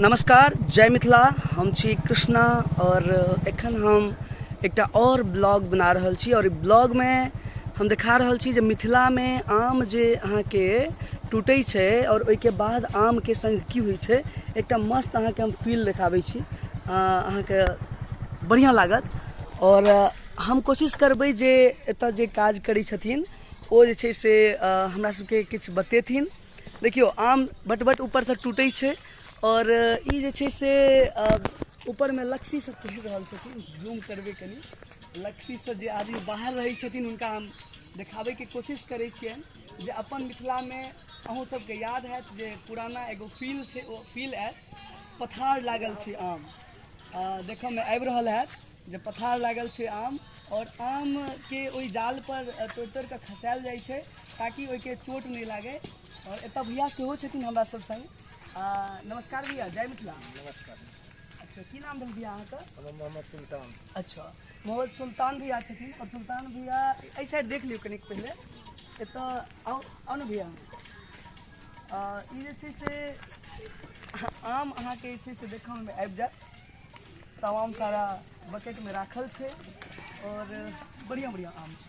नमस्कार, जय मिथिला। हम छी कृष्णा और एखन हम एकटा और ब्लॉग बना रहल छी और ब्लॉगमे हम देखा रहल छी जे मिथिलामे आम जे अहाँके टूटै छै और ओहिके बाद आमके संग की होइ छै, एकटा मस्त अहाँके हम फील देखाबै छी, अहाँके बढ़िआँ लागत। और हम कोशिश करबै जे एतऽ जे काज करै छथिन ओ जे छै से हमरा सबके किछु बतेथिन। देखियौ, आम बट बट ऊपरसँ टूटै छै और ई जे छै से ऊपरमे लक्सीसँ कहि रहल छथिन। जूम करबै कनि, लक्सीसँ जे आदमी बाहर रहै छथिन हुनका हम देखाबैके कोशिश करै छियनि जे अपन मिथिलामे अहूँ सबके याद हैत जे पुराना एगो फील छै, ओ फील आयत। पथार लागल छै आम, देखऽमे आबि रहल हैत जे पथार लागल छै आम और आमके ओहि जालपर तोड़ि तोड़ि कऽ खसायल जाइ छै ताकि ओहिके चोट नहि लागै। और एतऽ भैया सेहो छथिन हमरा सब संग। नमस्कार भैया, जय मिथिला। नमस्कार। अच्छा, की नाम भेल भैया अहाँके? हमर मोहम्मद सुल्तान। अच्छा, मोहम्मद सुल्तान भैया छथिन। और सुल्तान भैया एहि साइड देख लियौ कनिक पहिले, एतऽ आउ, आउ ने भैया। ई जे छै से आम अहाँके जे छै से देखऽमे आबि जायत, तमाम सारा बकेटमे राखल छै और बढ़िआँ बढ़िआँ आम छै।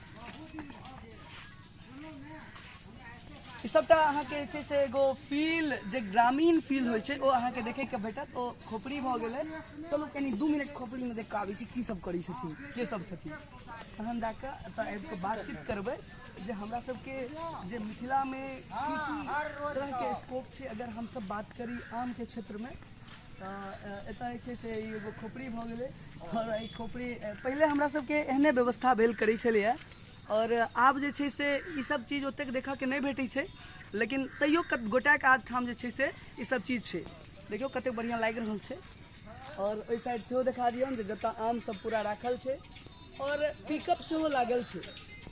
ई सबटा अहाँके जे छै से एगो फील, जे ग्रामीण फील होइ छै ओ अहाँके देखैके भेटत। ओ खोपड़ी भऽ गेलै। चलू कनि 2 मिनट खोपड़ीमे देख कऽ आबै छी की सब करै छथिन, के सब छथिन, तहन जा कऽ एतऽ आबि कऽ बातचीत करबै जे हमरा सबके जे मिथिलामे की की तरहके स्कोप छै। अगर हमसब बात करी आमके क्षेत्रमे तऽ एतऽ जे छै से ई एगो खोपड़ी भऽ गेलै और एहि खोपड़ी पहिले हमरा सबके एहने व्यवस्था भेल करै छलैए और आब जे छै से ई सब चीज ओतेक देखऽके नहि भेटै छै, लेकिन तैयो गोटाक आध ठाम जे छै से ई सब चीज छै। देखियौ कतेक बढ़िआँ लागि रहल छै। और ओहि साइड सेहो देखा दियौन जे जतऽ आम सब पूरा राखल छै और पिकअप सेहो लागल छै।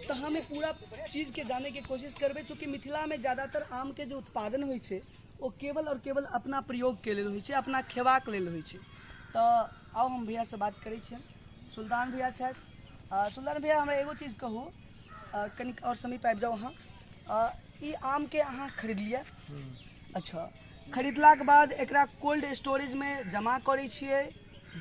तऽ हम ई पूरा चीजके जानैके कोशिश करबै, चूँकि मिथिलामे ज्यादातर आमके जे उत्पादन होइ छै ओ केवल और केवल अपना प्रयोगके लेल होइ छै, अपना खेबाक लेल होइ छै। तऽ आउ हम भैयासँ बात करै छियनि। सुल्तान भैया छथि। सुल्तान भैया, हमरा एगो चीज कहू, कनिक आओर समीप आबि जाउ अहाँ। ई आमके अहाँ खरीदलियै? अच्छा, खरीदलाके बाद एकरा कोल्ड स्टोरेजमे जमा करै छियै,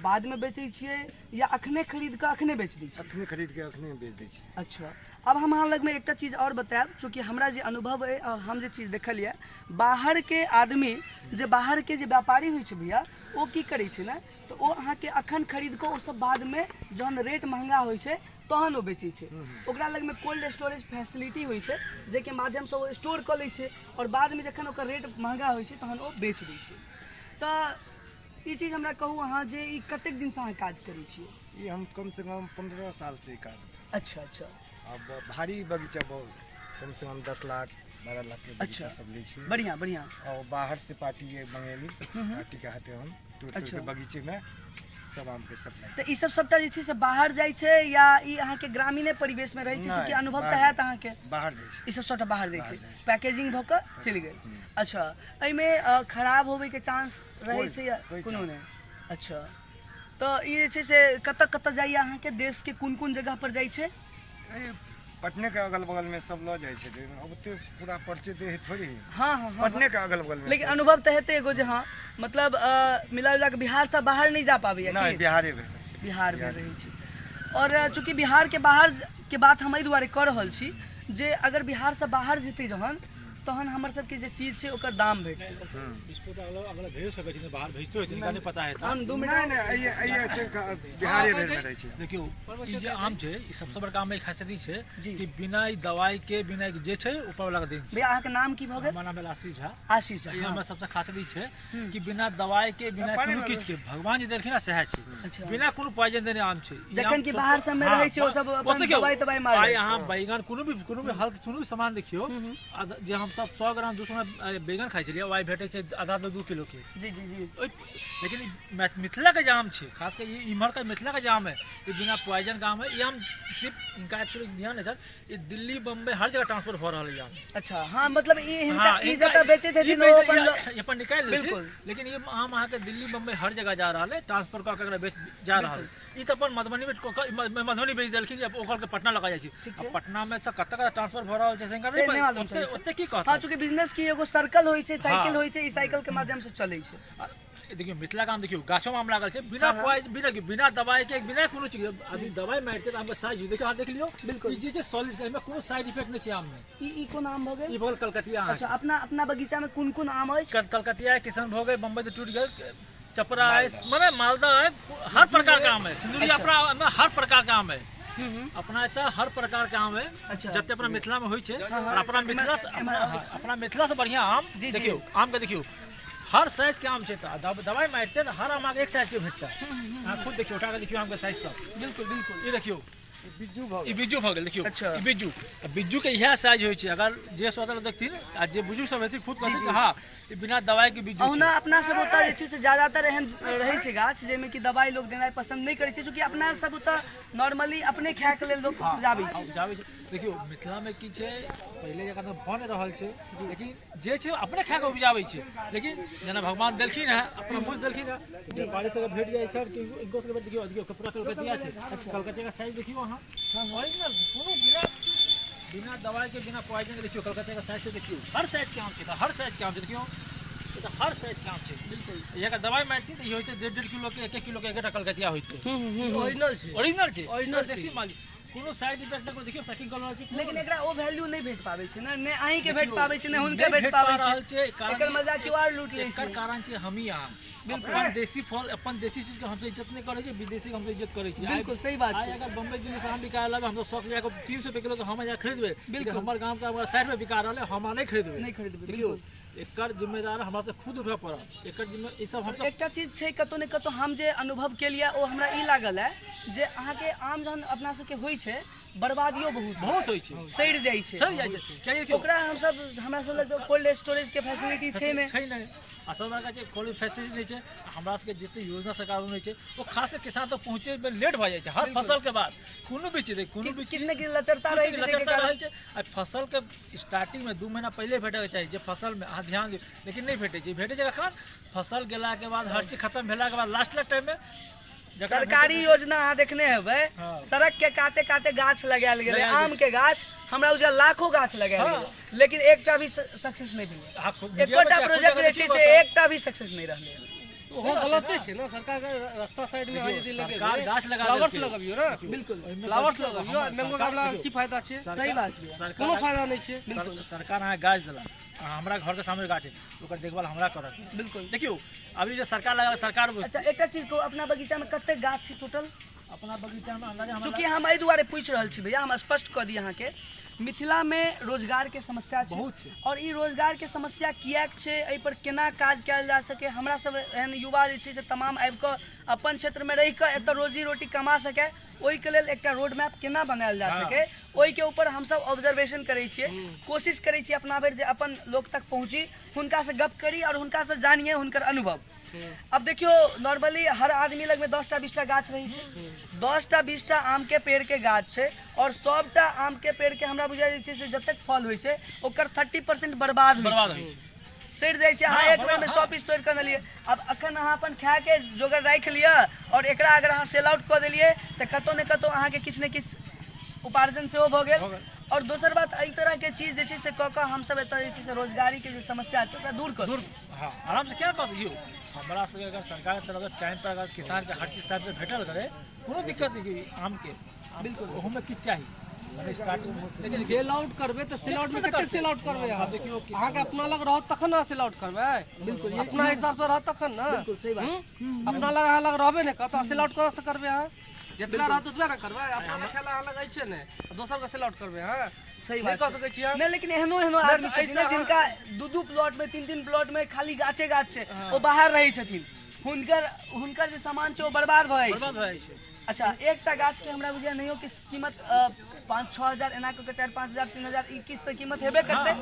बादमे बेचै छियै, या अखने खरीद कऽ अखने बेच दै छियै? अखने खरीद के अखने बेच दै छियै। अच्छा, आब हम अहाँ लगमे एकटा चीज आओर बतायब, चूँकि हमरा जे अनुभव अइ आओर हम जे चीज देखलियै, बाहरके आदमी जे बाहरके जे व्यापारी होइ छै भैया, ओ की करै छै ने, तऽ ओ अहाँके अखन खरीद कऽ ओ सब बादमे जहन रेट महंगा होइ छै तहन ओ बेचै छै। ओकरा लगमे कोल्ड स्टोरेज फैसिलिटी होइ छै जाहिके माध्यमसँ ओ स्टोर कऽ लै छै आओर बादमे जखन ओकर रेट महंगा होइ छै तहन ओ बेच दै छै। तऽ ई चीज हमरा कहू अहाँ जे ई कतेक दिनसँ अहाँ काज करै छियै? ई हम कम से कम 15 साल से ई काज। अच्छा अच्छा। अब भारी बगीचा बहुत, कम से कम 10 लाख 12 लाख के बगीचा सब लै छियै। बढ़िया बढ़िया। और बाहर से पार्टी ये मंगेली, पार्टी के हाथे हम टूट टूट के बगीचे में सब आम के सप्लाई। तऽ ई सब सबटा जे छै से बाहर जाइ छै या ई अहाँके ग्रामीणे परिवेश में रहै छै? चूँकि अनुभव तऽ हैत अहाँके। बाहर जाइ छै ई सब, सबटा बाहर जाइ छै, पैकेजिंग भऽ कऽ चलि गेल। अच्छा, एहिमे खराब होबैके चांस रहै छै या कोनो नहि? अच्छा, तऽ ई जे छै से कतऽ कतऽ जाइए अहाँके, देशके कोन कोन जगह पर जाइ छै? पटने के अगल बगल में सब लऽ जाइ छै, ओते पूरा परिचित है थोड़ी। हाँ हाँ हाँ, पटने के अगल बगल में। लेकिन अनुभव तऽ हेतै एगो जे हाँ, मतलब मिला जुला कऽ बिहार से बाहर नहीं जा पाबैया? नहीं, बिहारे में। बिहार में रहै छै। और चूँकि बिहार के बाहर के बात हम एहि दुआरे कऽ रहल छी जे अगर बिहार से बाहर जेतै जहन तहन हमर सबके जे चीज छै ओकर दाम भेटतै। बिस्कुट अगला भेज सकै छी, बाहर भेजतो है, जिनका नहीं पता है। हम 2 मिनट। नहीं नहीं, अइये सिर्फ बिहारे भरि में रहै छै। देखियौ, ई जे आम छै ई सबसँ बड़का आम खासियत ई छै कि बिना ई दवाई के, बिना जे छै ऊपर वाला के देन छै। भैया, अहाँके नाम की भऽ गेल? हमर नाम भेल आशीष झा। आशीष झा। ई हमर सबसँ खासियत ई छै कि बिना दवाई के, बिना कोनो किछु के, भगवान जे देलखिन सएह छै, बिना कोनो पॉइजन देने आम छै। जखन कि बाहर सब में रहै छै ओ सब अपन दवाई तवाई मारै। आइ अहाँ बैगन कोनो भी हल्क कोनो भी सामान देखियौ, जे हमसब 100 ग्राम 200 ग्राम बैगन खाइ छलियै, ओ आइ भेटै छै आधा 2 किलो के। जी जी जी। लेकिन मिथिला के जे आम छै, खास कर इम्हर के मिथिला के जे आम है, ई बिना पॉइजन के आम है। ई आम सिर्फ इनका एक्चुअली ध्यान नहीं सर, ई दिल्ली बम्बई हर जगह ट्रांसफर हो रहल है आम। अच्छा, हाँ, मतलब ई हिनका ई जतऽ बेचै छथिन ओ अपन निकालि लै छै, लेकिन ई आम अहाँके दिल्ली बम्बई हर जगह जा रहल है, ट्रांसफर कऽ के एकरा बेच जा रहल है। ई तऽ अपन मधुबनी में मधुबनी बेच देलखिन, ओकर के पटना लगा जाइ छै। पटना में से कतऽ कतऽ ट्रांसफर भऽ रहल छै से नहि ओते की कहत। हाँ, चूँकि बिजनेस की एगो सर्कल होइ छै, साइकिल होइ छै, ई साइकिल के माध्यम से चलै छै। देखियौ मिथिला के आम देखियौ गाछो में आम लागल छै बिना बिना दवाई के बिना कोनो चीज। अभी दवाई मारिते त आम के साइज देखियौ, अहाँ देख लियौ बिल्कुल। ई जे छै सॉलिड छै, एहिमे कोनो साइड इफेक्ट नहि छै आम में। ई कोन आम भऽ गेल? ई भऽ गेल कलकतिया। अच्छा, अपना अपना बगीचा में कोन कोन आम अछि? कलकतिया, किशनभोग है, बम्बई से टूट गेल, चपरा है, माने मालदा है, हर प्रकार का आम है। सिंदूरी अपना हर प्रकार का आम है। अपना एतऽ हर प्रकार के आम है। अच्छा। जते अपना मिथिला में होइ छै, अपना मिथिला अपना मिथिला से बढ़िया आम देखियौ। आम के देखियौ हर साइज के आम छै। दवाई मारिते तऽ हर आम अहाँके एक साइज के भेटतै। अहाँ खुद देखियौ, उठा के देखियौ आम के साइज सब। बिल्कुल बिल्कुल। ई देखियौ बिज्जू ई बिज्जू भऽ गेल। देखियौ अच्छा। ई बिज्जू, बिज्जू के इएह साइज होइ छै। अगर जे स्वतः देखथिन आ जे बुजुर्ग सब हेथिन खुद कहथिन हँ ई बिना दवाई के बिज्जू। ओहुना अपना सब ओतऽ जे छै से ज्यादातर एहन रहै छै गाछ जाहिमे कि दवाई लोग देनाइ पसन्द नहि करै छै, चूँकि अपना सब ओतऽ नॉर्मली अपने खायके लेल लोक उपजाबै छै। उपजाबै छै। देखियौ मिथिला में की छै, पहिले जकाँ तऽ भऽ नहि रहल छै, लेकिन जे छै अपने खाय के उपजाबै छै। लेकिन जेना भगवान देलखिन हेँ, अपना मुँह देलखिन हेँ, व्यापारी सबके भेट जाइ छै। इनको सबके देखियौ, देखियौ पूरा कलकतिया छै। कलकतिया के साइज देखियौ अहाँ, ओरिजिनल, कोनो बिना बिना दवाई के बिना पॉइजन के। देखियौ कलकतिया के साइज से देखियौ, हर साइज के आम छै, हर साइज के आम छै। देखियौ हर साइज के आम छै। बिल्कुल। एकर दवाई मारती तऽ ई होइ छै 1.5 किलो के 1 किलो के एकटा कलकतिया होइ छै। ओरिजिनल छै, ओरिजिनल छै, ओरिजिनल देसी माल, कोनो साइड इफेक्ट नहि। देखियौ पैकिंग करल छै, लेकिन एकरा ओ वैल्यू नहि भेट पाबै छै ने, नहि अहीं के भेट पाबै छै, नहि हुनके भेट पाबै छै। एकर मजा क्यों आर लूट लै छै? एकर कारण छै हमही अहाँ अपन देसी फल, अपन देसी चीज के हमसे इज्जत नहि करै छै, विदेशी के हमसे इज्जत करै छै। बिल्कुल सही बात छै। अगर बम्बई दिल्ली से हम बिका रहल, हम 100 के 300 रुपये किलो हम यहाँ खरीदबै। बिल्कुल। हमर गाँव के 60 रुपये बिका रहल है, हम नहि खरीदबै, नहि खरीदबै। देखियौ एकर जिम्मेदार हमरा से खुद उठबऽ पड़त। एकर जिम्मे ई सब हमसब एकटा चीज छै, कतौ ने कतौ हम जे अनुभव केलियै ओ हमरा ई लागल है जे अहाँके आम जहन अपना सबके होइ छै, बर्बादियो बहुत बहुत होइ छै, सड़ि जाइ छै, सड़ि जाइ छै। ओकरा हमसब हमरा सब लग कोल्ड स्टोरेज के फैसिलिटी छै नहि, छै नहि। असल बात छै कोल्ड फैसिलिटी नहि छै। हमरा सबके जते योजना सरकार नहि छै, ओ खास कर किसान तक पहुँचे में लेट भऽ जाइ छै। हर फसल के बाद कोनो भी चीज, कोनो भी किछु ने किछु लचरता रहै छै, लचरता रहै छै। आ फसल के स्टार्टिंग में 2 महीना पहिले भेटैके चाही, जे फसल में अहाँ ध्यान दियौ, लेकिन नहि भेटै छै। भेटै छै कखन? फसल गेलाके बाद, हर चीज खत्म भेलाके बाद, लास्ट लास्ट टाइम में। सरकारी योजना अहाँ देखने हेबै, सड़क के काते काते गाछ लगायल गेलै, आम के गाछ, हमरा उजा लाखों गाछ लगायल गेलै, लेकिन एकटा भी सक्सेस नहि भेलै। एकोटा प्रोजेक्ट जे छै से एकटा भी सक्सेस नहि रहलै। ओहो गलते छै ने, सरकार के रास्ता साइड में यदि लगे गाछ लगा फ्लावर्स लगबियौ ने। बिल्कुल, फ्लावर्स लगबियौ, मैंगो गाछ लगा की फायदा छै? सही बात छै, कोनो फायदा नहि छै। बिल्कुल। सरकार अहाँ गाछ देलक, हमरा घर के सामने गाछ है, ओकर देखभाल हमरा करत। बिल्कुल। देखियौ अभी जे सरकार लगा, सरकार। अच्छा एकटा चीज कहू, अपना बगीचा में कते गाछ छै टोटल? अपना बगीचा में अंदाजा, चूँकि हम एहि दुआरे पूछि रहल छी भैया, हम स्पष्ट कऽ दी अहाँके, मिथिला में रोजगार के समस्या छै बहुत छै। और ई रोजगार के समस्या किएक छै, एहि पर केना काज कयल जा सके, हमरा सब एहन युवा जे छै से तमाम आबि कऽ अपन क्षेत्र में रहि कऽ एतऽ रोजी रोटी कमा सके, ओहिके लेल एकटा रोड मैप केना बनायल जा सके, ओहिके ऊपर हमसब ऑब्जर्वेशन करै छियै, कोशिश करै छियै अपना भरि जे अपन लोक तक पहुँची, हुनकासँ गप करी और हुनकासँ जानिए हुनकर अनुभव। अब देखियौ नॉर्मली हर आदमी लगमे 10टा 20टा गाछ रहै छै, 10टा 20टा आम के पेड़ के गाछ छै, और सबटा आम के पेड़ के हमरा बुझाइ जे छै से जतेक फल होइ छै ओकर 30% बर्बाद होइ छै, सड़ि जाइ छै। अहाँ एक बेरमे 100 पीस तोड़ि कऽ अनलियै, आब अखन अहाँ अपन खायके जोगर राखि लिअ और एकरा अगर अहाँ सेल आउट कऽ देलियै तऽ कतौ ने कतौ अहाँके किछु ने किछु उपार्जन सेहो भऽ गेल। और दोसर बात, एहि तरहके चीज जे छै से कऽ कऽ हमसब एतऽ जे छै से रोजगारीके जे समस्या छै ओकरा दूर कऽ दूर। हाँ आराम से क्या कह दियौ, हमरा सबके अगर सरकार के तरफ से टाइम पर अगर किसान के हर चीज टाइम पर भेटल करे, कोनो दिक्कत नहीं आम के। बिल्कुल, ओहोमे किछु चाही लेकिन सेल आउट करबै तऽ सेल आउट में कतेक सेल आउट करबै अहाँ? देखियौ अहाँके अपना लग रहत तखन ने सेल आउट करबै। बिल्कुल, अपना हिसाब से रहत तखन ने। बिल्कुल सही बात। अपना लग अहाँ लग रहबे नहि करत, सेल आउट कऽ से करबै अहाँ? जितना रहत ओतबे ने करबै। अपना लग अहाँ लग अछि ने, दोसर के सेल आउट करबै अहाँ? सही नहि बात कऽ सकै छियै। नहि, लेकिन एहनो एहनो आदमी छथिन ने जिनका 2-2 प्लॉट में 3-3 प्लॉट में खाली गाछे गाछ छै, ओ बाहर रहै छथिन, हुनकर हुनकर जे सामान छै ओ बर्बाद भऽ जाइ छै। अच्छा, एकटा गाछ के हमरा बुझाय नहियो कि कीमत 5-6 हजार एना कऽ 4-5 हजार 3 हजार ई किस्त कीमत हेबे करतै।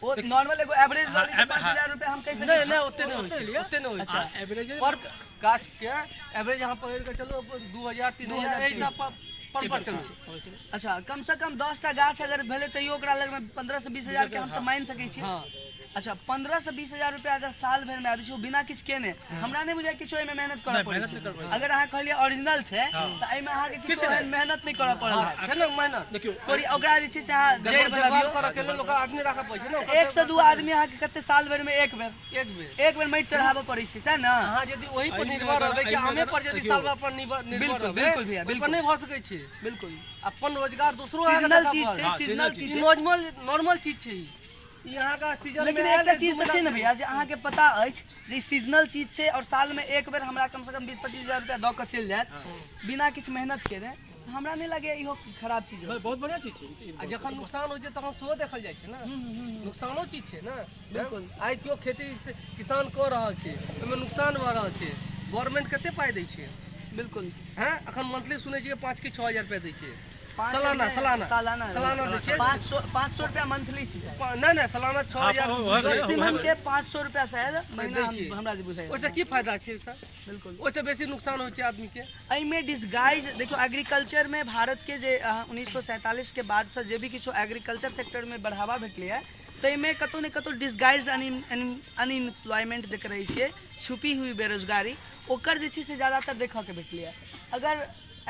ओ नॉर्मल एगो एवरेज वाली 5,000 रुपया हम कहि सकै नहि, नहि ओते नहि होइ छै, ओते नहि होइ छै। एवरेज पर गाछ के एवरेज अहाँ पकड़ि कऽ चलू 2,000 3,000 एहि हिसाब पर चलू। अच्छा, कम से कम 10टा गाछ अगर भेलै तैयो ओकरा लगमे 15 से 20 हजार के हमसब मानि सकै छी। अच्छा, 15 से 20 हजार रुपया अगर साल भरि में आबै छै, ओ बिना किछु केने, हमरा नहि बुझाय किछु एहिमे मेहनत करऽ पड़ै छै। अगर अहाँ कहलियै ओरिजिनल छै तऽ एहिमे अहाँके किछु एहन मेहनत नहि करऽ पड़ल है। छै ने मेहनत। देखियौ, ओकरा जे छै से अहाँ जड़ि देखभाल बनाबियौ। करऽ के लेल ओकरा आदमी राखऽ पड़ै छै ने। 1 से 2 आदमी अहाँके कते साल भरि में एक बेर एक बेर एक बेर माटि चढ़ाबऽ पड़ै छै, सएह ने? अहाँ यदि ओहि पर निर्भर रहबै कि आमे पर यदि साल भर पर निर्भर बिल्कुल, रहबै, बिल्कुल भैया, ओहि पर बिल्कुल। नहि भऽ सकै छै। बिल्कुल। अपन रोजगार दोसरो अहाँके सीजनल देखऽ चीज पड़त। छै, हाँ, सीजनल सीजनल चीज ई छै। नॉर्मल नॉर्मल चीज छै ई। ई अहाँके सीजन लेकिन में आयल एकटा एक चीज दू तऽ छै ने महीना। भैया, जे अहाँके पता अछि जे ई सीजनल चीज छै और साल में एक बेर हमरा कम से कम 20-25 हजार रुपया दऽ कऽ चलि जायत बिना किछु मेहनत केने, तऽ हमरा नहि लागैया इहो खराब चीज होय। बहुत बढ़िया चीज छै। आ जखन नुकसान होइ छै तखन सेहो देखल जाइ छै ने, नुकसानो चीज छै ने। बिल्कुल। आइ केओ खेती से किसान कऽ रहल छै, ओहिमे नुकसान भऽ रहल छै, गवर्नमेंट कते पाइ दै छै? बिल्कुल। हैं, अखन मंथली सुनै छियै 5 कि 6 हजार रुपया दै छै। पाँच सालाना। हजार सालाना। सालाना। सालाना दै छै। 500 रुपया मंथली छै शायद। नहि नहि, सालाना 6 हजार। हाँ, हो गेलै, हो गेलै। मैक्सिमम के 500 रुपया शायद महीना। दै छै। हमरा जे बुझाइया। ओहिसँ की फायदा छै सर? बिल्कुल। ओहिसँ बेसी नुकसान होइ छै आदमी के। एहिमे डिस्गाइज देखियौ, एग्रीकल्चर में भारत के जे 1947 के बाद से जे भी किछु एग्रीकल्चर सेक्टर में बढ़ावा भेटलै, ताहिमे कतहु ने कतहु डिस्गाइज अनएम्प्लॉयमेंट जे करै छियै, छुपी हुई बेरोजगारी, ओकर जे छै से ज़्यादातर देखऽके भेटलै। अगर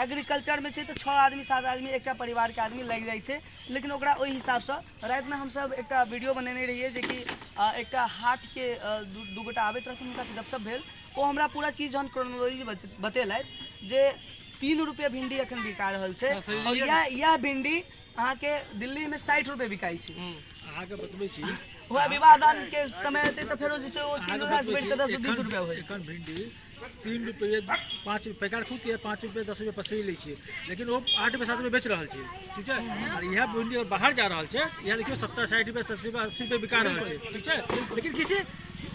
एग्रीकल्चरमे छै तऽ 6 आदमी 7 आदमी एकटा परिवारके आदमी लागि जाइ छै, लेकिन ओकरा ओहि हिसाबसँ रातिमे हमसब एकटा वीडियो बनेने रहियै जेकि एकटा हाटके दू गोटा आबैत रहथिन, हुनकासँ गपशप भेल, ओ हमरा पूरा चीज जहन क्रोनोलॉजी बतेलथि जे 3 रुपये भिंडी एखन बिका रहल छै और इएह भिंडी अहाँके दिल्लीमे 60 रुपये बिकाइ छै। अहाँके बतबै छी, वएह विवाह दान के समय एतै तऽ फेरो जे छै ओ 3 रुपया से बढ़ि कऽ 10 20 रुपया होइ। एखन भिंडी 3 रुपये 5 रुपये पैकार खूब के 5 रुपये 10 रुपये पसरी लै छियै, लेकिन ओ 8 रुपये 7 रुपये बेच रहल छै, ठीक छै? और इएह भिंडी अगर बाहर जा रहल छै, इएह देखियौ 70 60 रुपये 70 रुपये 80 रुपये बिका रहल छै, ठीक छै? लेकिन की छै,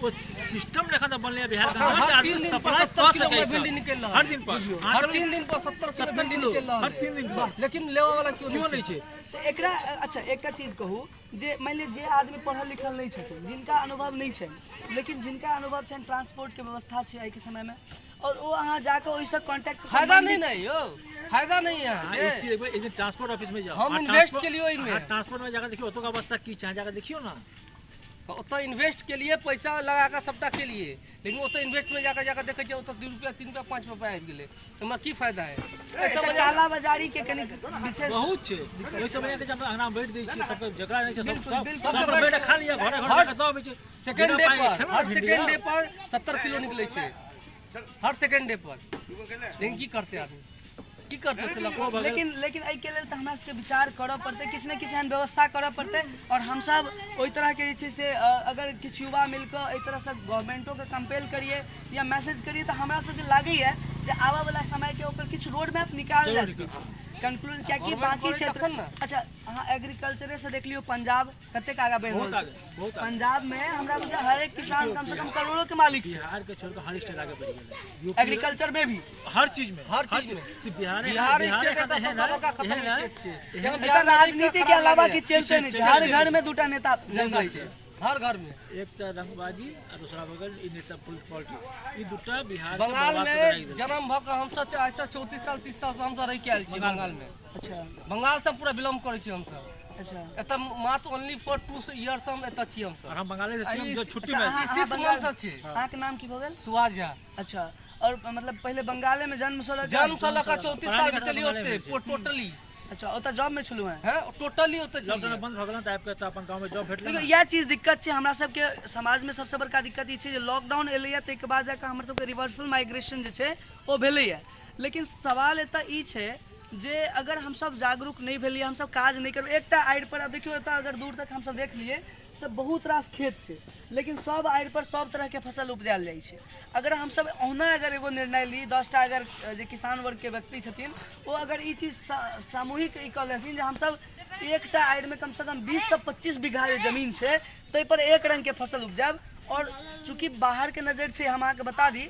ओ सिस्टम एखन तक बनलै बिहार के हर अंदर, आदमी 3 दिन पर सप्लाई 70 कऽ किलो सकै भिंडी निकलि रहल हर दिन पर, हर 3 दिन पर 70 किलो भिंडी किलो, निकलि रहल हर 3 दिन पर। लेकिन लेबऽ वाला केओ क्यों नहि छै? तऽ एकरा अच्छा एकटा चीज कहू जे मानि लिअ जे आदमी पढ़ल लिखल नहि छथिन, जिनका अनुभव नहि छनि, लेकिन जिनका अनुभव छनि ट्रांसपोर्ट के व्यवस्था छै आइके समयमे, और ओ अहाँ जाकऽ ओहिसँ कॉन्टैक्ट फायदा नहीं ने यौ, फायदा नहीं है। हाँ, एक चीज एक दिन ट्रांसपोर्ट ऑफिस में जाओ, हम हाँ, इन्वेस्ट ट्रांसपोर्ट- के लिए ओहिमे। हाँ, ट्रांसपोर्ट में जाकर देखियो ओतुका अवस्था की छै, अहाँ जाकर देखियो ना। ओतऽ इन्वेस्ट के लिए पैसा लगा कऽ सबटा के लिए, लेकिन ओतऽ इन्वेस्ट में जाकर जाकर देखै छियै ओतऽ 2 रुपया 3 रुपया 5 रुपया आबि गेलै, तऽ हमरा की फायदा है? एहि काला बाजारी के कनि विशेष बहुत छै। ओहि समय के जब अंगना में बैठ दै छियै सबके, जकरा नहि छै सब बिल्कुल, सब बिल्कुल। सब अपन बैठ के खा लिअ, घरे घरे जाके दऽ अबै छै। सेकेंड बिना डे पाइ के पर खेलौ हर ने भिंडी। सेकेंड डे पर 70 किलो निकलै छै, हर सेकेंड डे पर। लेकिन की करतै आदमी, की करतै से लऽ लेकिन लेकिन एहिके लेल तऽ हमरा सबके विचार करऽ पड़तै, किछु ने किछु एहन व्यवस्था करऽ पड़तै, और हमसब ओहि तरहके जे छै से अगर किछु युवा मिलकऽ एहि तरहसँ गवर्नमेंटोके कंपेल करियै या मैसेज करियै तऽ हमरा सबके लागैया जे आबऽवला समयके ओकर किछु रोड मैप निकालल जा सकै छै। कंक्लूजन कियाकि Government बाकी करै क्षेत्र तखन ने। अच्छा, अहाँ एग्रीकल्चरे से देख लियौ पंजाब कतेक आगाँ बढ़ि बहुत रहल आगे, छै। बहुत आगे। पंजाब में हमरा बुझाइया हर एक किसान कम से कम करोड़ों के मालिक छै। बिहार के छोड़ के हर स्टेट आगे बढ़ि गेलै। यूपी एग्रीकल्चर में भी हर चीज में, हर चीज में। सिर्फ बिहार बिहार बिहार स्टेट एखन एतऽ एहन सबसँ बड़का है, खतम एहन है, स्टेट छै। एहन जहन एतऽ राजनीति के अलावा किछु चलिते नहि छै, हर घर में दूटा नेता नेता छै। छै हर घर में, एक तऽ रंगबाजी आ दूसरा बगल ई नेता पॉलिटिक्स, ई दूटा बिहार के बंगाल बर्बाद कऽ राखि में देलकै। जन्म भऽ कऽ हमसब आइसँ 34 साल 30 साल से हमसब रहि के आयल छी बंगाल में। अच्छा। बंगाल से पूरा बिलोंग करै छी हमसब। अच्छा। एतऽ मात्र ओनली फॉर 2 ईयर्स हम एतऽ छी हमसब। और हम बंगाले से छी, हम जो छुट्टी अच्छा, में अहाँ सिक्स बंगाल- मंथ से छी। अहाँके नाम की भऽ गेल? सुभाष झा। अच्छा, और मतलब पहिले बंगाले में जन्म से लऽ कऽ- जन्म से लऽ कऽ 34 साल पढ़ाई लिखाई बितेलियै बंगाले में ओतै, छै। टोटली। अच्छा, ओतऽ जॉब में छलहुँ हेँ? हैं, टोटली ओतऽ लॉकडाउन छलियै। बंद भऽ गेल तऽ आबि कऽ तऽ अपन गाँव में जॉब भेटलै देखियौ ने। इएह चीज दिक्कत छै हमरा सबके समाज में, सबसँ बड़का दिक्कत ई छै जे लॉकडाउन एलैया ताहिके बाद जाकऽ हमर सबके रिवर्सल माइग्रेशन जे छै ओ भेलैया। लेकिन सवाल एतऽ ई छै जे अगर हमसब जागरूक नहि भेलियै, हमसब काज नहि करबै एकटा आड़ि पर। आब देखियौ एतऽ अगर दूर तक हमसब देख लियै तऽ बहुत रास खेत छै, लेकिन सब आड़ि पर सब तरहके फसल उपजायल जाइ छै। अगर हमसब ओहुना अगर एगो निर्णय ली, 10टा अगर जे किसान वर्गके व्यक्ति छथिन ओ अगर ई चीज सामूहिक ई कऽ लेथिन जे हमसब एकटा आड़िमे कमसँ कम 20 से 25 बीघा जे जमीन छै ताहि पर एक रङ्गके फसल उपजायब। और चूँकि बाहरके नजरि छै, हम अहाँके बता दी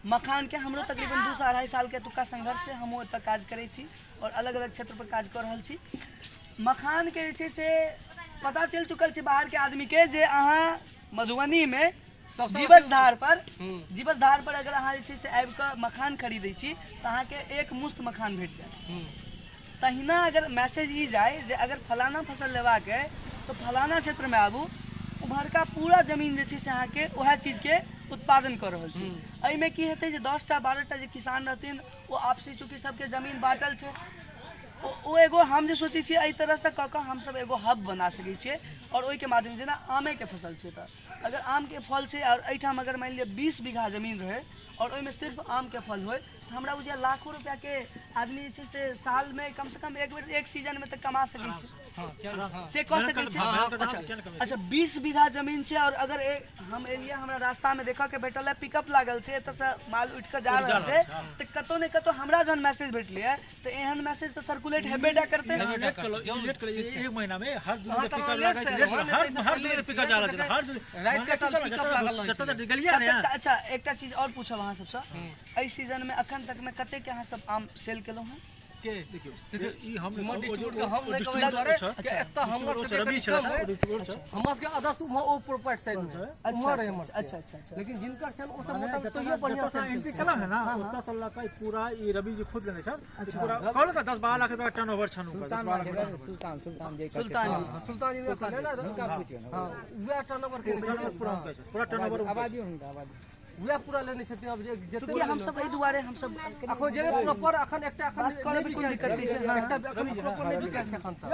मखान के हमरो तकरीबन 2 से 2.5 साल के एतुका संघर्ष छै, हमहूँ एतऽ काज करै छी और अलग अलग क्षेत्र पर काज कऽ रहल छी। मखान के जे छै से पता चलि चुकल छै बाहर के आदमी के जे अहाँ मधुबनी में जीवछ धार पर, जीवछ धार पर अगर अहाँ जे छै से आबि कऽ मखान खरीदै छी तऽ अहाँके एक मुश्त मखान भेट जायत। तहिना अगर मैसेज ई जाय जे अगर फलाना फसल लेबाक अइ तऽ फलाना क्षेत्रमे आबू, उम्हरका पूरा जमीन जे छै से अहाँके वएह चीजके उत्पादन कऽ रहल छै। एहिमे की हेतै जे 10टा 12टा जे किसान रहथिन ओ आपसी चूँकि सबके जमीन बाँटल छै, ओ एगो हम जे सोचै छियै एहि तरहसँ कऽ कऽ हमसब एगो हब बना सकै छियै। आओर ओहिके माध्यम जेना आमेके फसल छै, तऽ अगर आमके फल छै आओर एहिठाम अगर मानि लिअ 20 बीघा जमीन रहै आओर ओहिमे सिर्फ आमके फल होइ, तऽ हमरा बुझाइए लाखों रुपैआके आदमी जे छै से सालमे कमसँ कम एक बेर एक सीजनमे तऽ कमा सकै छै, से कऽ सकै छै। अच्छा, 20 बीघा जमीन छै आओर अगर हम एलियै, हमरा रास्तामे देखऽके भेटल है पिकअप लागल छै, एतऽसँ माल उठि कऽ जा रहल छै, तऽ कतहु ने कतहु हमरा जहन मैसेज भेटलै तऽ एहन मैसेज तऽ सर्कुलेट हेबे टा करतै। एक महीना में हर पिकअप लागल छै, हर दिन पिकअप जा रहल छै, हर राति के पिकअप लागल रहै छै। अच्छा, एकटा चीज आओर पूछब अहाँ सबसँ, एहि सीजनमे अखन तकमे कतेक अहाँ सब आम सेल केलहुँ हँ? के देखियौ, ई हम हमर सबके आदर्श ओ प्रोपर्टी साइड में उम्हर है हमर। अच्छा अच्छा, लेकिन जिनकर छन ओ सब मोटा तैयो बढ़िया से एंट्री केला है ना, ओतऽ से लऽ कऽ पूरा ई रवि जी खुद लेने छन, पूरा कहलहुँ तऽ 10-12 लाख रुपया टर्नओवर छन हुनकर। सुल्तान सुल्तान जी सुल्तान जी ने हुनका पूछियौ, हां उएह टर्नओवर के पूरा टर्नओवर आबादी हुनका आबादी उएह पूरा लेने छथिन। अब जे चूँकि हम सब एहि दुआरे हम सब अखन जे प्रॉपर अखन एकटा अखन नहि दिक्कत छै, एकटा अखन प्रॉपर नहि बिकायल छै अखन तक।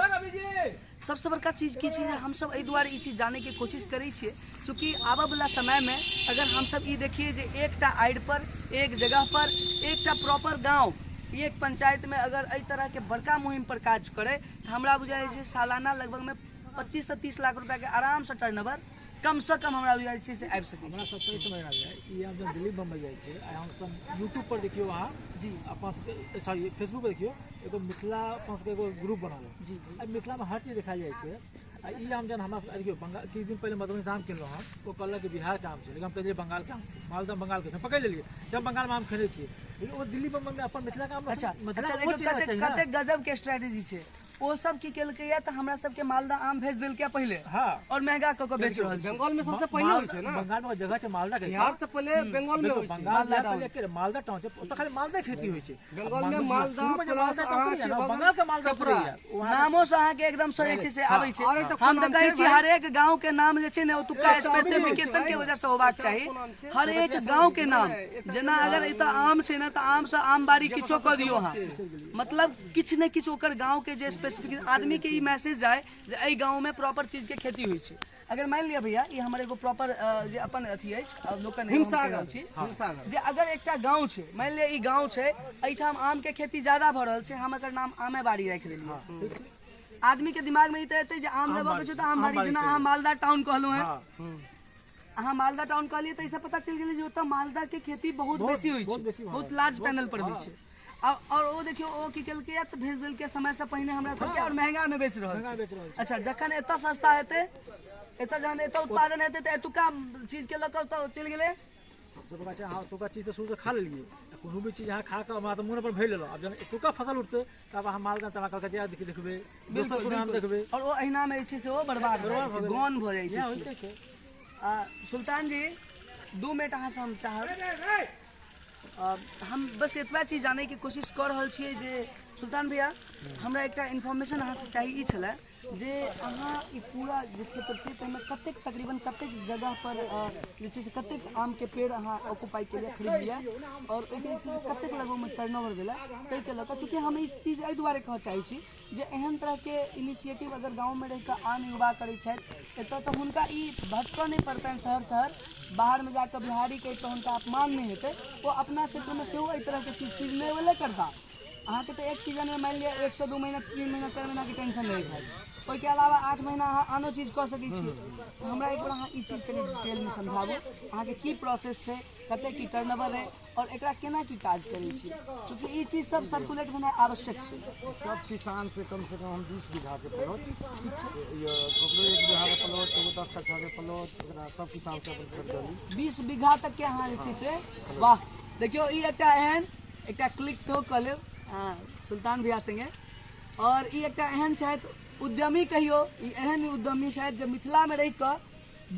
सबसँ बड़का चीज की छै, हमसब एहि दुआरे ई चीज जानैके कोशिश करै छियै, चूँकि आबऽवला समयमे अगर हमसब ई देखियै जे एकटा आड़ि पर, एक जगह पर, एकटा प्रॉपर गाँव, एक पंचायतमे अगर एहि तरहके बड़का मुहिम पर काज करै, तऽ हमरा बुझाइ छै सालाना लगभगमे 25 से 30 लाख रुपैआके आरामसँ टर्नओवर कमसँ कम हमरा बुझाइ छै से आबि सकै। हमरा सबके समझ आबि जाय, ई हम जब दिल्ली बम्बई जाइ छियै, आइ हमसब यूट्यूब पर देखियौ अहाँ जी, अपन सबके सॉरी फेसबुक पर देखियौ, एगो मिथिला अपन सबके एगो ग्रुप बनल है जी, आ मिथिलामे हर चीज देखायल जाइ छै। आ ई आम जहन हमरा सबके देखियौ, बंगाल किछु दिन पहिले मधुबनीसँ आम किनलहुँ हम, ओ कहलक कि बिहारके आम छै, लेकिन हम कहलियै बंगालके आम छै, मालदह बंगालके छै, पकड़ि लेलियै जब बंगालमे आम खेने छियै, लेकिन ओ दिल्ली बम्बईमे अपन मिथिलाके आम। अच्छा, कतेक गजबके स्ट्रेटेजी छै। ओ सब की केलकै तऽ हमरा सबके मालदह आम भेज देलकै पहिले, हां, और महंगा कऽ कऽ बेच रहल छै। बंगाल में सबसे पहिले होइ छै ना, बंगाल में जगह छै मालदह के, बिहार से पहिले बंगाल में होइ छै। बंगाल पहिले मालदह टाउन छै, ओतऽ खाली मालदह खेती होइ छै। बंगाल में मालदह प्लस बंगाल के मालदह पूरा नामो से अहाँ के एकदम से जे छै से आबै छै। हम तऽ कहै छी हर एक गांव के नाम जे छै ने ओतुका स्पेसिफिकेशन के वजह से होबाक चाही। हर एक गांव के नाम, जेना अगर एतऽ आम छै ने तऽ आम से आम बाड़ी किछो कऽ दियौ अहाँ, मतलब किछु ने किछु ओकर गांव के जे स्पेसिफिक आदमी के ई मैसेज जाय जे एहि गाँव में प्रॉपर चीज के खेती होइ छै। अगर मानि लिअ भैया ई हमर एगो प्रॉपर जे अपन अथी अछि लोकल छी, जे अगर एकटा गाँव छै, मानि लिअ ई गाँव छै, एहिठाम आम के खेती ज्यादा भऽ रहल छै, हम एकर नाम आमे बाड़ी राखि देलियै, आदमी के दिमाग में ई तऽ एतै जे आम लेबऽ के छै तऽ आम बाड़ी। जेना अहाँ मालदा टाउन कहलहुँ हेँ, अहाँ मालदा टाउन कहलियै तऽ एहिसँ पता चलि गेलै जे ओतऽ मालदा के खेती बहुत बेसी होइ छै, बहुत लार्ज पैनल पर होइ छै। और ओ देखियौ ओ की केलकै तऽ भेज देलकै समय से पहिने हमरा सबके और महंगा में बेच रहल छै। अच्छा, जखन एतऽ सस्ता हेतै, एतऽ जहन एतऽ उत्पादन हेतै तऽ एतुका चीज के लऽ कऽ ओतऽ चलि गेलै। सबसँ बड़का छै अहाँ ओतुका चीज तऽ शुरूसँ खा लेलियै, कोनो भी चीज अहाँ खा कऽ हमरा तऽ मोन पर भरि लेलहुँ। आब जहन एतुका फसल उठतै तब अहाँ मालदह तब कलकतिया देखबै, दोसर कोनो आम देखबै, और ओ अहिनामे जे छै से ओ बर्बाद भऽ जाइ छै, गौन भऽ जाइ छै। सुल्तान जी, 2 मिनट अहाँसँ हम चाहब, हम बस एतबा चीज जानैके कोशिश कऽ रहल छियै जे सुल्तान भैया हमरा एकटा इन्फॉर्मेशन अहाँसँ चाही ई छलै जे अहाँ ई पूरा जे क्षेत्र छै ताहिमे कतेक तकरीबन कतेक जगह पर जे छै से कतेक आमके पेड़ अहाँ ऑक्यूपाई केलियै, खरीदलियै, और ओहिके जे छै से कतेक लगभगमे टर्नओवर भेलै, ताहिके लऽ कऽ। चूँकि हम ई चीज एहि दुआरे कहऽ चाहै छी जे एहन तरहके इनिशिएटिव अगर गाँवमे रहि कऽ आन युवा करै छथि एतऽ, तऽ हुनका ई भटकऽ नहि पड़तनि शहर शहर बाहरमे जाकऽ बिहारी कहि कऽ हुनका अपमान नहि हेतै, ओ अपना क्षेत्रमे सेहो एहि तरहके चीज सीजनेबले करता। अहाँके तऽ एक सीजनमे मानि लिअ 1 से 2 महीना 3 महीना 4 महीनाके टेंशन रहैत हैत, ओहिके अलावा 8 महीना अहाँ आनो चीज कऽ सकै छियै। तऽ हमरा एक बेर अहाँ ई चीज कनि डिटेलमे समझाबू, अहाँके की प्रोसेस छै, कतेक की टर्नओवर है और एकरा केना की काज करै छी, चूँकि ई चीज सब सर्कुलेट भेनाइ आवश्यक छै। सब किसान से कम से कम हम 20 बीघा के प्लॉट, ठीक छै, ककरो 1 बीघा के प्लॉट, ककरो 10 कट्ठा के प्लॉट, एकरा सब किसान से अपन खरीदली। 20 बीघा तक के अहाँ जे छै से, वाह, देखियौ ई एकटा एहन एकटा क्लिक सेहो कऽ लेब सुल्तान भैया संगे। और ई एकटा एहन छथि उद्यमी, कहियौ ई एहन उद्यमी छथि जे मिथिलामे रहि कऽ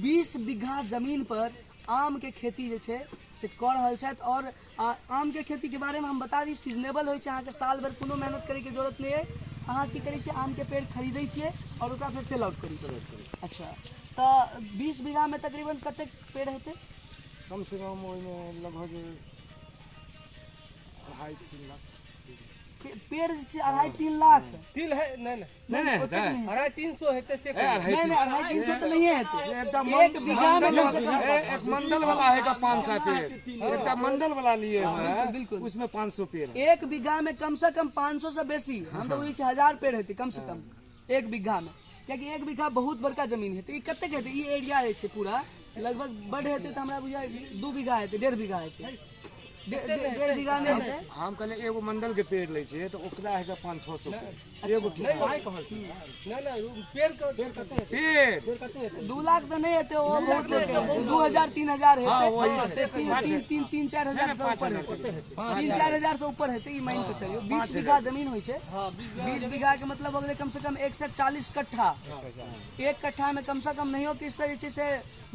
20 बीघा जमीन पर आम के खेती जे छै से कऽ रहल छथि। और आम के खेती के बारे में हम बता दी, सीजनेबल होइ छै, अहाँके साल भरि कोनो मेहनत करैके जरूरत नहि अइ। अहाँ की करै छियै, आम के पेड़ खरीदै छियै और ओकरा फेर सेल आउट करै छियै। अच्छा, तऽ 20 बीघामे तकरीबन कतेक पेड़ हेतै? कम से कम ओहिमे लगभग 2.5-3 लाख पेड़ जे छै। 2.5-3 लाख तिल है? नहीं नहीं नहीं, ओतेक नहि। 250-300 हेतै से। नहीं नहीं, 250-300 तऽ नहिए हेतै। एक बीघा में कम से कम एक मंडल वाला है का 500 पेड़, एक मंडल वाला लिए हुए हैं। बिल्कुल। उसमें 500 पेड़ है। एक बीघा में कम से कम 500 से बेसी, हम तऽ बुझै छियै 1000 पेड़ हेतै कम से कम एक बीघा में, कियाकि एक बीघा बहुत बड़का जमीन हेतै। ई कतेक हेतै? ई एरिया जे छै पूरा लगभग बड हेतै तऽ हमरा बुझाइ 2 बीघा हेतै, 1.5 बीघा हेतै। 1.5 बीघा नहि हेतै। हम कहले एगो मंडल के पेड़ लै छियै तऽ ओकरा है 500-600 पेड़ एगो किसान। नहीं नहीं, पेड़ कते हेतै? पेड़ कते हेतै? 2 लाख तऽ नहि हेतै, ओ बहुत हेतै। 2000-3000 हेतै से 3-4 हजार से ऊपर हेतै, 3-4 हजार से ऊपर हेतै, ई मानि कऽ चलियौ। 20 बीघा जमीन होइ छै। 20 बीघा के मतलब हो गेलै कम से कम 140 कट्ठा। एक कट्ठा में कम से कम नहियो किछु तऽ जे छै से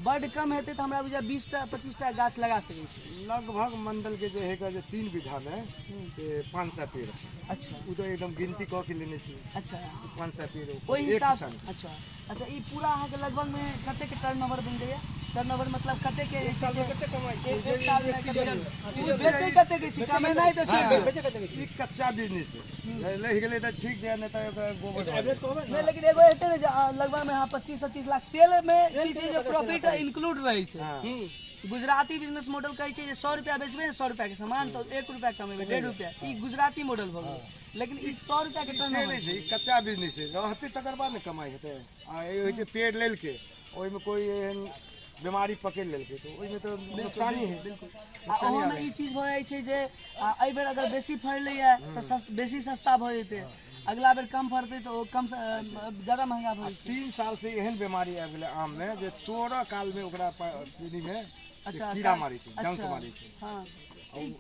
बड कम हेतै तऽ हमरा बुझाइ 20टा 25टा गाछ लगा सकै छी। लगभग मंडल के जे है जे 3 बीघा में से 500 पेड़ है। अच्छा। ओ तऽ एकदम गिनती कऽ के लेने छी। अच्छा। 500 पेड़ ओहि एक हिसाब से। किसान। अच्छा अच्छा, ई पूरा अहाँके लगभग में कतेक टर्न ओवर बनि जाइए? टर्न ओवर मतलब कतेक के जे छै से कते कमाइ छै? एक साल में कतेक बेचै कतेक के छी, कमेनाइ तऽ छोड़ि दियौ। बेचे कते के छी? ई कच्चा बिजनेस है, लहि गेलै तऽ ठीक छै, नहि तऽ ओकरा गोबर भऽ एवरेज कहबै नहि, लेकिन एगो हेतै ने जे लगभग में अहाँ 25 से 30 लाख सेल में की छै जे प्रॉफिट इंक्लूड रहै छै। हाँ। गुजराती बिजनेस मॉडल कहै छै जे 100 रुपया बेचबै ने, 100 रुपया के सामान तऽ 1 रुपया कमेबै, 1.5 रुपया। ई गुजराती मॉडल भऽ गेलै, लेकिन ई 100 रुपया के से टर्न नहि छै, ई कच्चा बिजनेस छै। रहतै तकर बाद ने कमाइ हेतै। आ ई होइ छै पेड़ लेलकै, ओहिमे कोइ एहन बीमारी पकड़ि लेलकै तऽ ओहिमे तऽ नुकसानी है। बिल्कुल। आ ओहोमे ई चीज भऽ जाइ छै जे एहि बेर अगर बेसी फड़लैए तऽ बेसी सस्ता भऽ जेतै, अगला बेर कम फड़तै तऽ ओ कम ज्यादा महंगा भऽ जेतै। 3 साल से एहन बीमारी आबि गेलै आममे जे तोड़ऽ कालमे ओकरा पीढ़ीमे कीड़ा मारै छै, डंक मारै छै। हँ,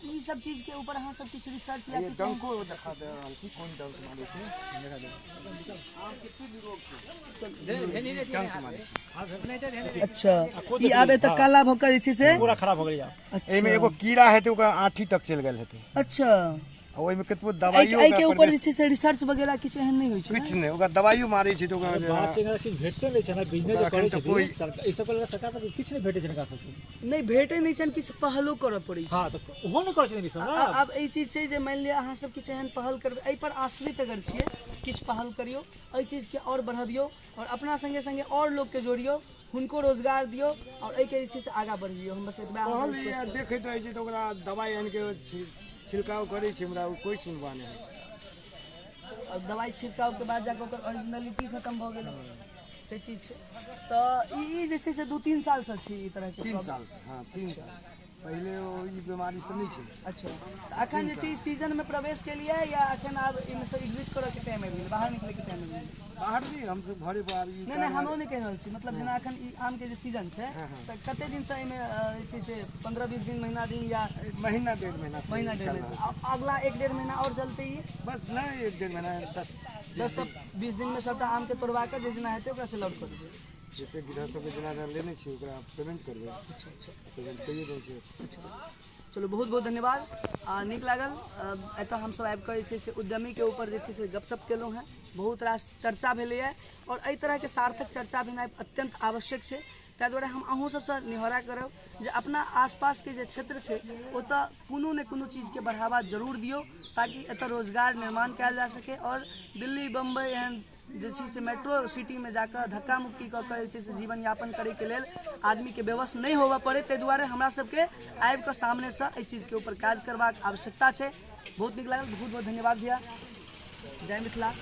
ई सब चीज के ऊपर अहाँ सब किछु रिसर्च या ये किछु डंको देखा दे रहल छी, कोन डंक मारै छै देखा दे। आम कते भी रोग छै, डंक मारै छै। अच्छा, ई आब एतऽ काला भऽ कऽ जे छै से पूरा खराब हो गेलै। एहिमे एगो कीड़ा हेतै, ओकरा आठी तक चलि गेल हेतै। आ ओहिमे कतबो दवाइयो एहि के ओकरा ऊपर जे छै से रिसर्च वगैरह किछु एहन नहि होइ छै? किछु नहि, ओकरा दवाइयो मारै छै तऽ ओकरा बात छै, किछु भेटते नहि छै ने। बिजनेस जे ओकरा करै एखन तऽ छथिन कोइ- सरकार ई सब के सरकार सबके किछु नहि भेटै छै हिनका सबके। नहि भेटै नहि छनि, किछु पहलो करऽ पड़ै छै। हाँ, तऽ ओहो नहि करै छथिन ई सब ने। आब एहि चीज छै जे मानि लिअ अहाँ सब किछु एहन पहल करबै, एहि पर आश्रित अगर छियै, किछु पहल करियौ, एहि चीजके आओर बढ़बियौ आओर अपना सङ्गे सङ्गे आओर लोकके जोड़ियौ, हुनको रोजगार दियौ आओर एहिके जे छै से आगाँ बढ़बियौ। हम बस एतबे अहाँ कहल सबसँ ये देखैत रहै छै तऽ ओकरा दवाइ आनि के छिड़काव करै छै, मुदा ओ कोइ सुनबा नहि होइ छै। आओर दवाइ छिड़कावके बाद जाकऽ ओकर ओरिजिनलिटी खतम भऽ गेलै, से चीज छै। तऽ ई ई जे छै से 2-3 सालसँ छै ई तरहके 3 problem? साल से, हाँ, 3 साल पहिले ओ ई बीमारी सब नहि छै। अच्छा, तऽ अखन जे छै ई सीजनमे प्रवेश केलियै या अखन आब एहिमे से एग्जिट करऽके टाइम आबि गेलै, बाहर निकलैके टाइम आबि गेलै? बाहर नहि, हमसब घरे पर आब ई नहि नहि, हम ओ नहि कहि रहल छी। मतलब जेना अखन ई आमके जे सीजन छै तऽ कते दिनसँ एहिमे जे छै से 15-20 दिन, महीना दिन या महीना डेढ़ महीना से महीना डेढ़ निकल महीना रहल छै। अगला एक डेढ़ महीना आओर चलतै ई? बस, नहि, एक डेढ़ महीना, 10 10 से 20 दिनमे सबटा आमके तोड़वा कऽ जे जेना हेतै ओकरा सेल आउट कऽ देबै? जते गृहस्थ सबके जेना जेना लेने छियै ओकरा पेमेंट करबै। अच्छा अच्छा पेमेंट कइए दै छै। अच्छा, चलू, बहुत बहुत धन्यवाद। नीक लागल। एतऽ हमसब आबि कऽ जे छै से उद्यमीके ऊपर जे छै से गपशप केलहुँ हेँ। बहुत रास चर्चा भेलैए आओर एहि तरहके सार्थक चर्चा भेनाइ अत्यन्त आवश्यक छै। ताहि दुआरे हम अहूँ सबसँ निहोरा करब जे अपना आसपासके जे क्षेत्र छै ओतऽ कोनो ने कोनो चीजके बढ़ावा जरूर दियौ, ताकि एतऽ रोजगार निर्माण कयल जा सके आओर दिल्ली, बम्बई एहन जे छै से मेट्रो सिटीमे जाकऽ धक्का मुक्की कऽ कऽ जे छै से जीवन यापन करैके लेल आदमीके विवश नहि होबऽ पड़ै। ताहि दुआरे हमरा सबके आबि कऽ सामनेसँ एहि चीजके ऊपर काज करबाक आवश्यकता छै। बहुत नीक लागल। बहुत बहुत धन्यवाद भैया। जय मिथिला।